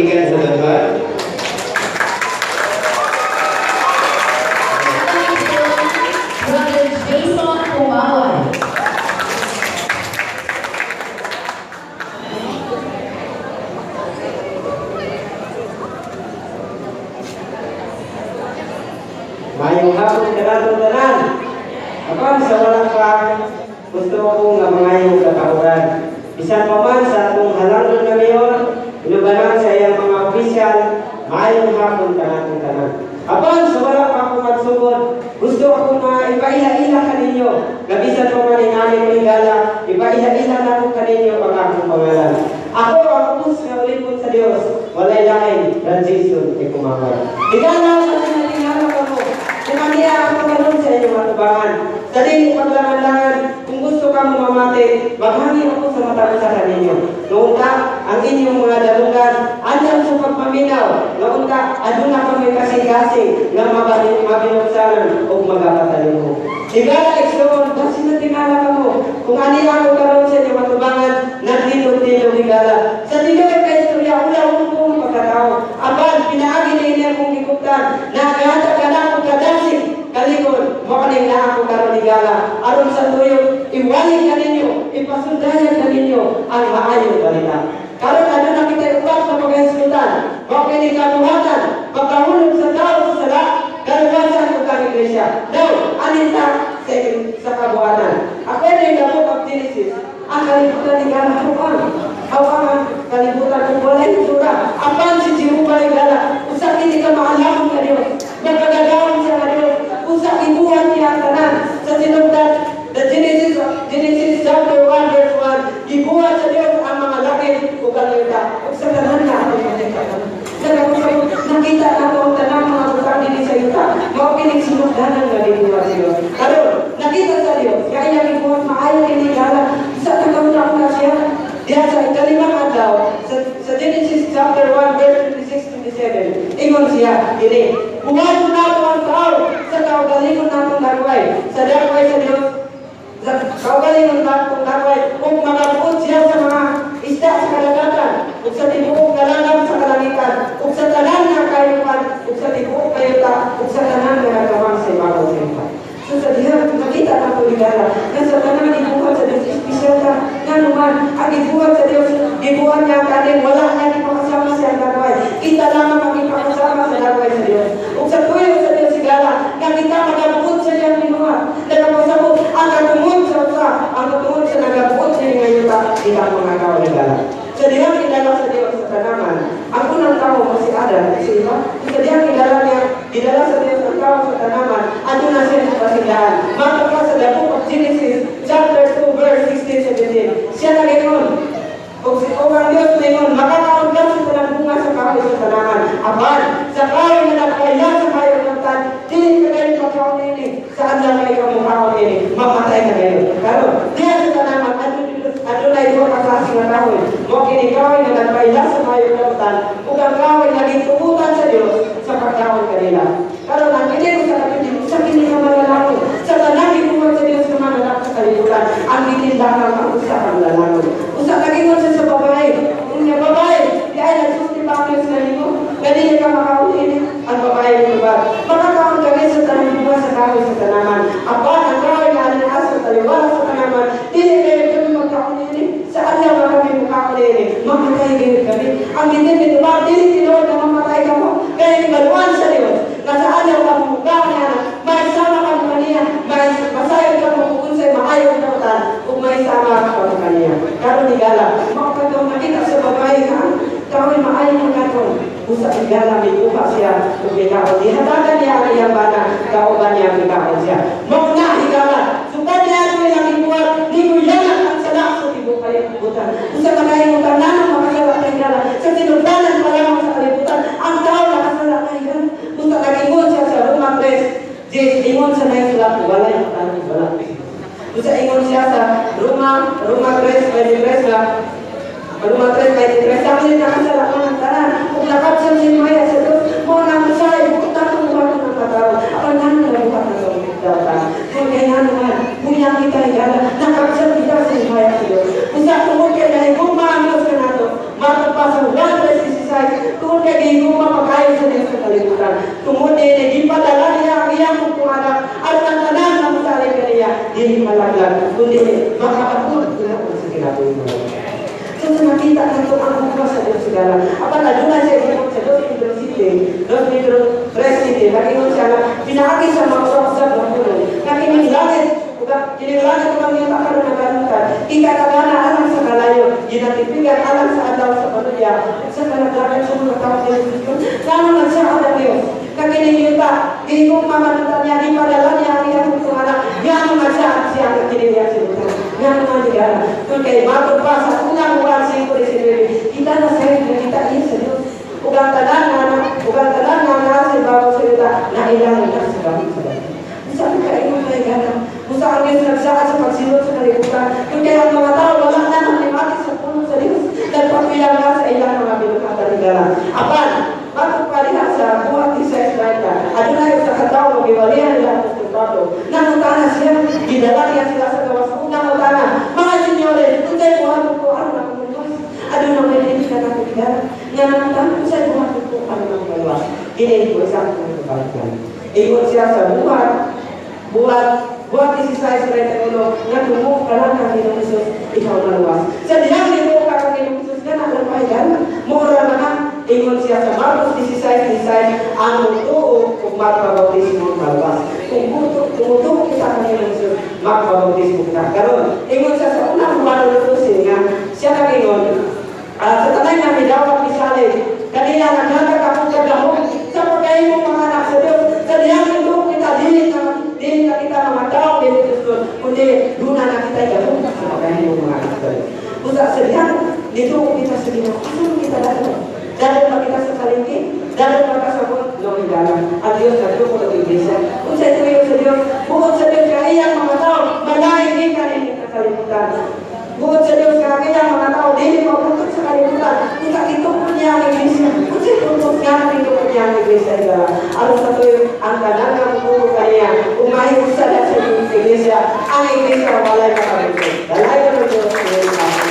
Gikan sa Danban. Brother Jason Pumaway. Mayong hapon kanatong tanan. Apan sa wala pa, gusto ko nga mangayong katahuran. Bisan pa man sa atong halangdon nga mayor, inubanan sa iyang mga opisyal, maayong hapon kanatong tanan. Apan sa wala pa ako magsugod, gusto ako nga ipaiha-ila kaninyo. Nga bisan pa man inani ko higala, ipaiha-ila nako kaninyo ang akong pangalan. Ako ang ubos nga ulipon sa Dios, walay lain, Brad Jason kay kumaway. Higala sa tingala kamo. Kung aniya ako karon sa inyong atubangan, sa dili paglangan-langan, kung gusto ka mo mamati, maghangin ako sa matag usa kaninyo. Noong ang inyong mga dalungan, andam sa pagpaminaw, noong aduna kami kasing-kasing nga mabinuksanan o magapatalimok. Higala igsoon, basi na tingala kamo. Kung aniya ako karon sa inyong atubangan, nagtindog-tindog higala. Sa tinuod ka istorya, wala akong buong pagkatao. Apan, pinaagi niya akong gikuptan, nagahata ka na akong kadasig, kalikod, mo kaning na ako karon higala. Aron sa tuyo, iwali ka ninyo, ipasundayan ka ninyo ang maayong balita. Karon aduna kita upat sa pagkahisgutan, mao kini kabuhatan, pagkahulog sa tao sa sala, kaluwasan ug ang iglesia. Now, anita sa kabuhatan. According the Book of Genesis, ang kalibutan higala hawang. Hawang ang kalibutan kung walay itsura. Apan si Jehovah higala, usa kini ka maalamon nga Dios, magkagagawon siya nga Dios, usa gibuhat niya ang tanan sa sinugdan. The Genesis chapter 1 verse 1, gibuhat sa Dios ang mga langit ug ang yuta. Ug sa tanan nga atong makita. Nakita nato ang tanang mga butang dinhi sa yuta. Mao kining sinugdanan nga gibuhat sa Dios. Karon, nakita sa Dios nga iyang gibuhat maayo kini higala. Sa nakauna siya diha sa ikalimang adlaw sa Genesis chapter 1 verse 26 27. Ingon siya kini, buhaton nato ang tao sa kaugalingon natong dagway, sa dagway sa Dios, sa kaugalingon natong dagway, ug makabuot siya sa mga isda sa kadagatan, ug sa tibuok nga lanang sa kalangitan, ug sa tanan nga kayupan, ug sa tibuok nga yuta, ug sa tanan nga nagkamang sa ibabaw sa yuta. So sa diha nakita nato higala nga sa tanan gibuhat sa Dios, espesyal ka. Ngano man ang gibuhat sa Dios, gibuhat niya kaning wala niya gipakasama sa dagway. Kita lamang ang gipakasama sa dagway sa Dios. Ug sa tuyo sa Dios higala nga kita magabuot sa iyang binuhat. Nagapasabot ang katungod sa usa, ang katungod sa nagabuot sa iyang yuta, kita mga tao higala. Sa dihang gidala sa Dios sa tanaman, ang unang tao mo si Adan, si Eva. Sa dihang gidala niya, gidala sa Dios ang tao sa tanaman, aduna siya sa pasiglahan. Matod pa sa The Book of Genesis, chapter 2, verse 16, 17. Siya nag-ingon, ug ang Dios ningon, makakaon ka sa tanang bunga sa kahoy sa tanaman. Apan, sa kahoy nga nagpaila sa maayong kamtan, dili ka gayon pagkaon nini. Sa adlaw nga ikaw mukaon nini, mamatay ka gayon. Karon, diha sa tanaman, adunay duha ka klase nga kahoy. Mao kini kahoy nga nagpaila sa maayong kamtan, ug ang kahoy nga gitugutan sa Dios sa pagkaon kanila. Karon ang kini sa kapitid, sa kini nga malalangon, sa tanang gibuhat sa Dios nga mananap sa kalibutan, ang gitin lamang ang usa ka malalangon. Usa kagingon siya sa babae, unya babae, di ay nagsulti pa ang Dios kanimo, nga dili ka makaon ini. Ang babae nitubag, makakaon kami sa tanang bunga sa kahoy sa tanaman. Apan ang kahoy nga aduna sa taliwala sa tanaman, dili kayo kami magkaon ini. Sa adlaw nga kami mukaon ini, mamatay gayud kami. Ang gitin nitubag, dili tinuod nga mamatay kamo, kaya gibaluan sa Dios nga sa adlaw nga mukaon niya, maisama ka mo kaniya, masayod ka mo kung unsay maayong kamtan, ug maisama ka mo kaniya. Karon higala, mao kadtong nakita sa babae nga ang kahoy maayo makaton. Usa higala mikuha siya ug mikaon. Gihatagan niya ang iyang bana, kauban niya mikaon siya. Mao na higala, sukad niya ang iyang gibuhat, niguyanan ang sala sa tibuok kalibutan. Usa ka kahimutan nganong makasala ka higala, sa tinugdanan pa lamang sa kalibutan, ang tao nakasala na higala. Usa kagingon siya sa Roma 3, James, ingon sa naisulat, walay matanong, wala. Usa ingon siya sa Roma 3, 23 ba? Roma 3, 23, sabi niya nakasala ka ng tanan. Kung nakabsan si Maya sa Diyos, mo na usahay, bukod na itong buhat ng katao. Apan nga nang nabuhat ng tao. Kung kaya naman, kung kita higala, nakabsan kita sa Maya sa Diyos. Usa tungod kay nahigugma ang Diyos kanato, matod pa sa 1:16, Tungod kay gihigugma pa kaayo sa Dios sa kalibutan. Tungod niini gipadala niya ang iyang bugtong anak aron ang tanan nga mosalig kaniya dili malaglag kundi makaabot gihapon sa kinabuhi mo. So sa nakita nato ang gugma sa Dios higala. Apan aduna siya ingon sa 2 Pedro City, 2 Pedro 3 City, nag-ingon siya nga pinaagi sa mga usab nga pulong nga kining langit ug kining langit ug ang yuta karon nagalutan ikakagana alang sa kalayo, ginatipigan alang sa adlaw sa panudya ug sa kalaglagan sa mga tao sa Kristo. Ngano nagsaad ang Dios nga kining yuta gihigugma man niya, gipadala niya ang iyang bugtong anak? Ngano nagsaad siya nga kining iyang silutan? Ngano nga higala? Kung kay matod pa sa unang Juan 5:19, kita na sa kita iya sa Dios ug ang tanan nga naa sa ibabaw sa yuta nailangan na sa bahin sa bahin. Busa ang kaingon kay gana. Busa ang Diyos nagsaad sa pagsilot sa kalibutan. Kung kaya ang mga tao wala na nang limati sa pulong sa Diyos, nagpapiyang na sa ilang mga binuhatan higala. Apan, matod pa diha sa Buhat 16:30, adunay usa ka tawo nga giwalihan nila Apostol Pablo. Nangutana siya, gidala niya sila sa gawas. Ug nangutana, "Mga senyores, unsay buhaton ko aron ako maluwas?" Aduna may dili ka na higala. Nga nangutana, "Unsay buhaton ko aron ako maluwas?" Kini ko isa akong kabalikan. Ingon siya sa Buhat 16:31 nga tumuo ka lang kang Ginoong Hesus, ikaw maluwas. Sa dihang nituo ka kang Ginoong Hesus, nga na lang higala. Mura na nga, ingon siya sa Marcos 16:16, ang mutuo ug magpabautismo maluwas. Kung tumutuo kita kang Ginoong Hesus, magpabautismo kita. Karon, ingon siya sa unang Juan 12 nga siya nag-ingon, sa tanan nga midawat misalig, kaniya naghatag akong kagahom sa pagkahimong mga anak sa Dios. Sa dihang nituo kita, dili na kita mga tao dili Diyos, kundi duna na kita gahom sa pagkahimong mga anak sa Dios. Busa sa dihang nituo kita sa Ginoo, asa man kita dadto? Dadto ba kita sa palengke? Dadto ba ka sa bot? No, higala. Ang Diyos nagtukod og iglesia. Unsay tuyo sa Diyos? Buot sa Diyos nga iyang mga tao malain gikan ini sa kalibutan. Buot sa Diyos nga ang iyang mga tao dili mabutot sa kalibutan. Kung itukod niya ang iglesia. Unsay purpose nga itukod niya ang iglesia, higala? Aron sa tuyo ang tanan nga mutuo kaniya ug mahiusa na sa iglesia, ang iglesia walay makabuntot. Dalayon ang Diyos.